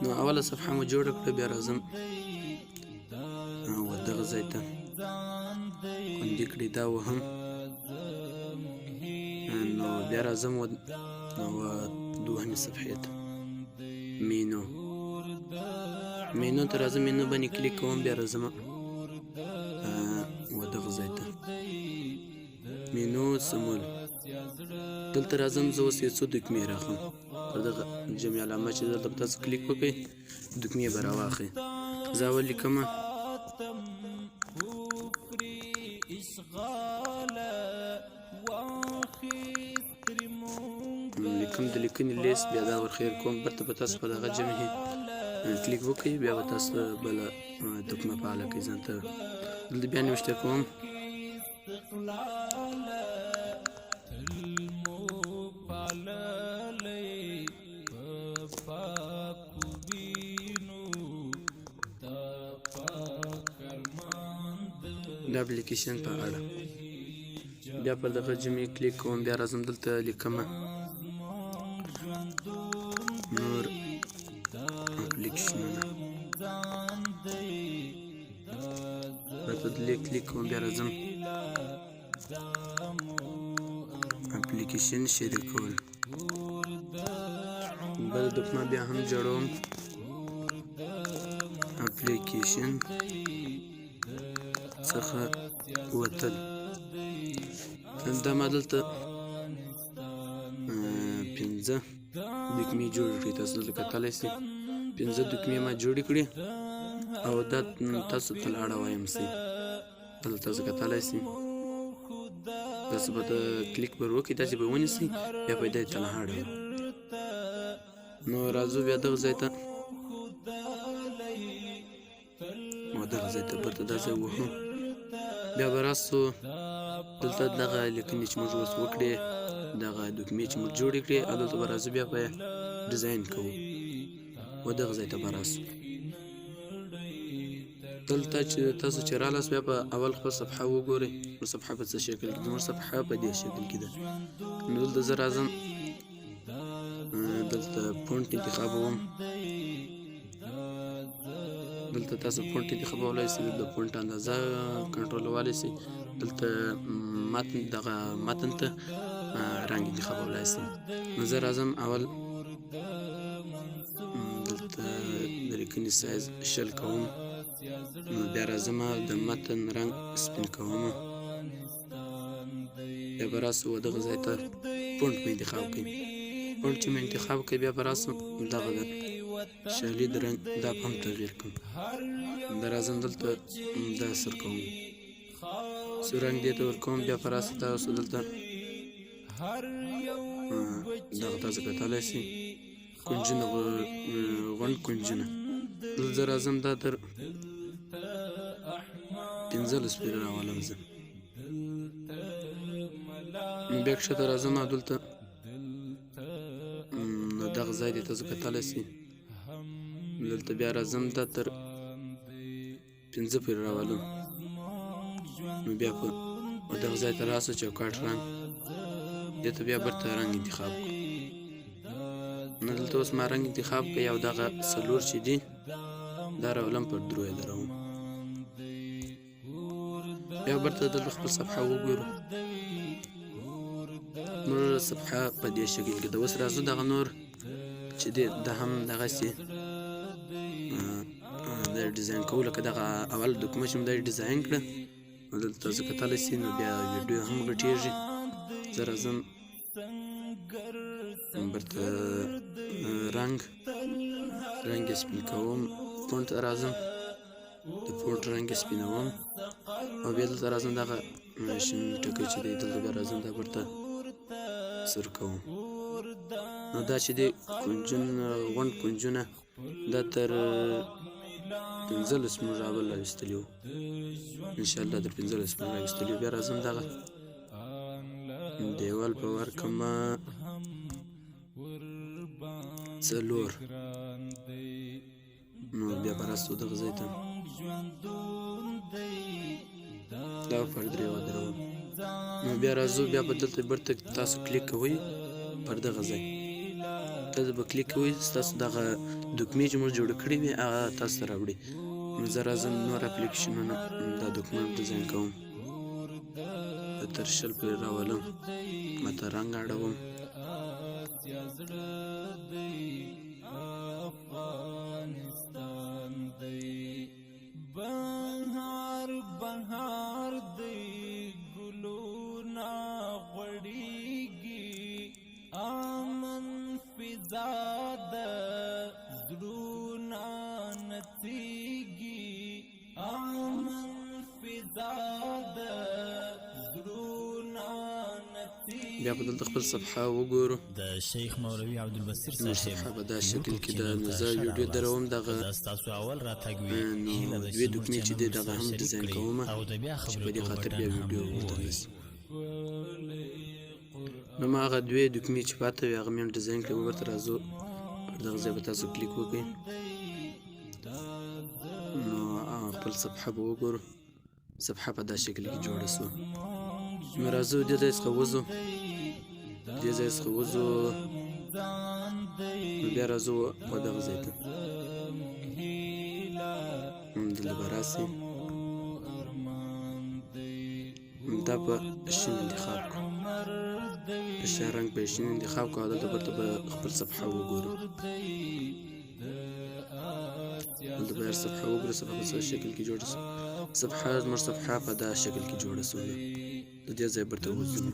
نو اوله صفحه مو جوړه کړه، بیا راځم و دغه ځای ته خوندي کړي دا وهم. نو بیا راځم و دوهمې صفحې ته، مینو ته راځم، مینو باندې کلیک کوم، بیا راځم و دغه ځای ته مینو سمول. دلته راځم زه اوس یو څو دکمې راخم پر دغه جمع علامه چې دلته به تاسو کلیک وکړئ، دکمې به راواخلئ. زه اول لیکم لیکم د لیکنې لیست، بیا دا ورخیر کوم. بیرته به تاسو په دغه جمع کلیک وکړئ، بیا به تاسو بله دکمه فعاله کړئ ځان ته. دلته بیا نوشته کوم د اپلیکیشن په اړه، بیا پر دغه جمع کلیک کوم، بیا راځم دلته لیکم نور اپلیکیشنونه. بیرته دلې کلیک کوم، بیا راځم اپلیکیشن شریکول، بل دکمه بیا هم جوړوم اپلیکیشن څخه وتل. دا ما دلته 5 دکمې جوړې کړې، تاسو دلته کتلی سئ. 5 دکمې ما جوړې کړې او دا تاسو ته لاړه وایم سئ، دلته تاسو کتلی سئ. تاسو به د کلیک پر وکړئ، داسې به ونیسئ، بیا به دې ته لاړه. نو راځو بیا دغه ځای ته او دغه ځای ته بیرته دا ځای وهو. بیا به راسو دلته دغه لیکنې چې موږ اوس وکړې، دغه دکمې چې موږ جوړې کړې، او دلته به راځو بیا به ډیزاین کوو و دغه ځای ته به راسو. دلته چې تاسو چې رالاست، بیا په اول خپل صفحه وګورئ، نو صفحه په څه شکل کې؟ زموږ صفحه په دې شکل کې ده. نو دلته زه راځم، دلته فونټ انتخابوم. دلته تاسو فونټ انتخابولای سئ، د فونټ اندازه کنټرولولای سئ، دلته متن دغه متن ته رنګ انتخابولای سئ. نو زه راځم اول دلته د لیکنې سایز 20 کوم. نو بیا راځم د متن رنګ سپین کوم. بیا به راسو و دغه ځای ته، فونټ مې انتخاب کړئ. فونټ چې مې انتخاب کړئ، بیا به راسو دغه د شالید رنګ دا هم تغییر کوم. دا راځم دلته دا سر کوم، سور رنګ دې ته ورکوم. بیا به راسو تاسو دلته دغه تاسو کتلی سئ، کنجونه غونډ کنجونه. دلته زه راځم دا تر 15 پورې راولم زه. نو بیا کښته راځم او دلته نو دغه ځای دی، تاسو کتلی سئ. دلته بیا راځم دا تر 5 پورې راولم. نو بیا په دغه ځای ته راسو، چوکاټ رنګ دې ته بیا بیرته رنګ انتخاب کړو. نو دلته اوس ما رنګ انتخاب کړی او دغه 4 چې دي دا راولم، پر 3 یې دروم. بیا بیرته دلته خپل صفحه وګورو، موږ صفحه په دې شکل کې ده. اوس راځو دغه نور چې دی دا هم دغسې د ډیزاین کوو، لکه دغه اول دکمه چې مو دا ډیزاین کړه. نو دلته تاسو کتلی سئ، نو بیا ویډیو هم غټیږي. زه راځم بیرته رنګ یې سپین کوم، فونټ ته راځم، د فونټ رنګ یې سپینوم او بیا دلته راځم دغه شین ټکی چې دی دلته بیا راځم دا بیرته سور کوم. نو دا چې دی کنجونه غونډ کنجونه دا تر 15 موږ اول راویستلي وو، انشاءالله تر 15 موږ راویستلي وو. بیا راځم دغه دیوال په ورکمه 4. نو بیا به راسو دغه ځای ته دا پر 3 ودروم. نو بیا راځو، بیا به دلته بیرته تاسو کلیک کوئ پر دغه ځای. دلته به کلیک کوئ، ستاسو دغه دکمې چې موږ جوړ کړې وي هغه تاسو ته راوړي. نو زه راځم نور اپلیکیشنونه دا دکمه ډیزاین کوم، تر 20 پورې راولم، ماته رنګ اړوم. بهار بهار دی ګلونه غوړیږي، امن فضا ده زړونه نڅیږي، امن فضا ده زړونه نڅیږي. بیا په دلته خپل صفحه وګورو. د شیخ مولوي عبدالبصیر نو صاحب صفحه په دا شکل یوټیوب کې ده. چینل نو ته زه ښه ویډیو راغلاست. دروم دغه، دا ستاسو اول راتګ وي، نو هیله ده دوې چې زموږ دکمې چې چینل دی دغه ورسره هم شریک ډیزاین کړئ کوم او د بیا چې په دې خبرېدو خاطر بټن بیا هم ویډیو ورته ووهئ. نسی. نو ما هغه دوې دکمې چې پاته وې هغه مې هم ډیزاین کړې. ورته راځو، پر دغه ځای به تاسو کلیک وکړئ. نو خپل صفحه به وګورو، صفحه په دا شکل کې جوړه سوه. نو راځو دې ځای څخه وځو، دې ځای څخه وځو، نو بیا راځو و دغه ځای ته. دلته به راسئ، دا به شین انتخاب کړو، شین رنګ به شین انتخاب کړو، او دلته ورته به خپل صفحه وګورو. دلته به هر صفحه وګورو، صفحه په څه شکل کې جوړه سوه. صفحه زموږ صفحه په دا شکل کې جوړه سوه. د دې ځای برته وځو.